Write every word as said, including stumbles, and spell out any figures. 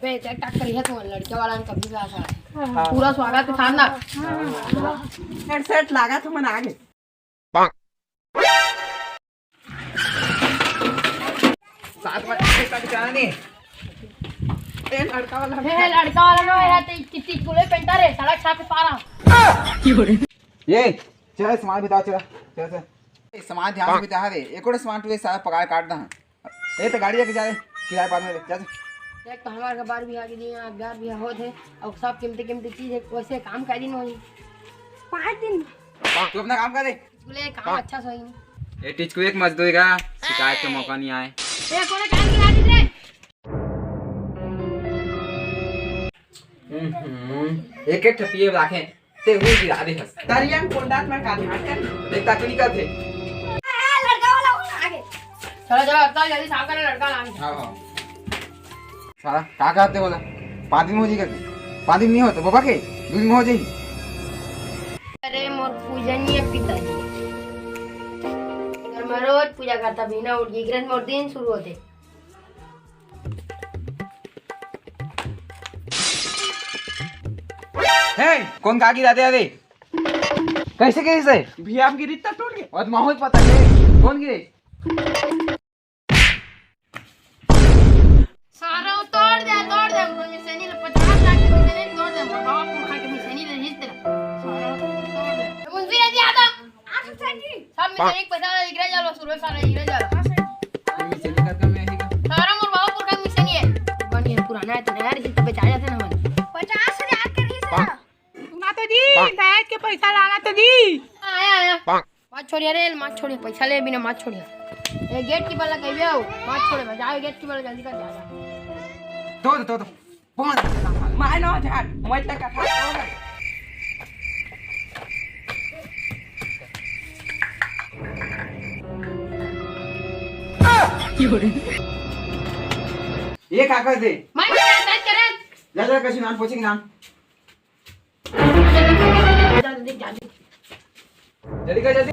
बे, चेक टाक करिहा तुमन, लड़का वाला कभी भी आ सकत हे। हाँ। पूरा स्वागत हे शानदार। हेडसेट लगा, तुमन आगे। सात बजे तक जाने। ए, लड़का वाला। हे, लड़का वाला नो, एहा ते कित्ती कुले पेंटा रे, सड़क छापे पारा। ये, चल, सामान बिता, चल, चल, चल। ए, सामान ध्यान से बिता रे, एकोड़े सामान टूरे, सारा पगार काट दा। ए, तो गाड़ी लेके जा रे, किराए बाद में, जा, जा। देख, तो हमारे घर बार भी आ गई, यहाँ घर भी होत हे, अउ सब कीमती, कीमती चीज हे, वैसे काम का दिन होही? पाँच दिन। तू अपना काम कर रे। बोले, काम अच्छा से होही। ए, टिचकू एक मजदूरी का शिकायत का मौका नहीं आए। ए, कोने काम की बात रे? हम्म, एक एक ठपिए राखे। ते हुई गिरा दे हस। तरिया में कोंडात में काली हाथ कर। देख ताकू निकल थे। ए, लड़का वाला वो आ गए। चलो, चलो, अब तो जल्दी साफ करो, लड़का लाएंगे। हाँ, हाँ। साला, का कहते बोला? पाँच दिन हो जाएगा। पाँच दिन नहीं होता, बाबा के? दो दिन में हो जाएगी। अरे, मोर पूजनीय पिताजी। अगर मैं रोज पूजा करता, बिना उठ के, मोर दिन शुरू होते। हे, कोन का गिरा दे रे? कैसे, कैसे? भैया, आप गिरी त टूट गए। और माहौल पता है, कोन गिरे? सारा वो तोड़ दे, तोड़ दे, वो मिसेनी ले पचास लाख के मिसेनी तोड़ दे, बाबा पुरखा के मिसेनी ले हिल तेरा। सारा वो तोड़ दे। मुंशी रह दिया था। सब मिसेनी पैसा इगरे जालो, सुरवे सारा इगरे जालो। मिसेनी का कम है ही का? सारा मोर बाबा पुरखा मिसेनी है। बनी है पुराना है तो यार, ये तो बेचा जाते ना मन। पचास हजार के रही सर। सुना तो जी, दहेज के पैसा लाना तो जी। आया, आया। मार छोड़िया रे, मार छोड़िया, पैसा ले बिना मार छोड़िया। ए, गेट कीपर ला कहिबे हो, मार छोड़े, जाओ गेट कीपर ला जल्दी कर, जा, जा। दो, दो, दो, दो। पहुंच। मार नौ हजार, मैं तो कथा हो गई। ये का कर दे? मैं क्या कर करे? जा, जा, कशी नाम पूछे के नाम। जल्दी, जल्दी। जल्दी कर, जल्दी।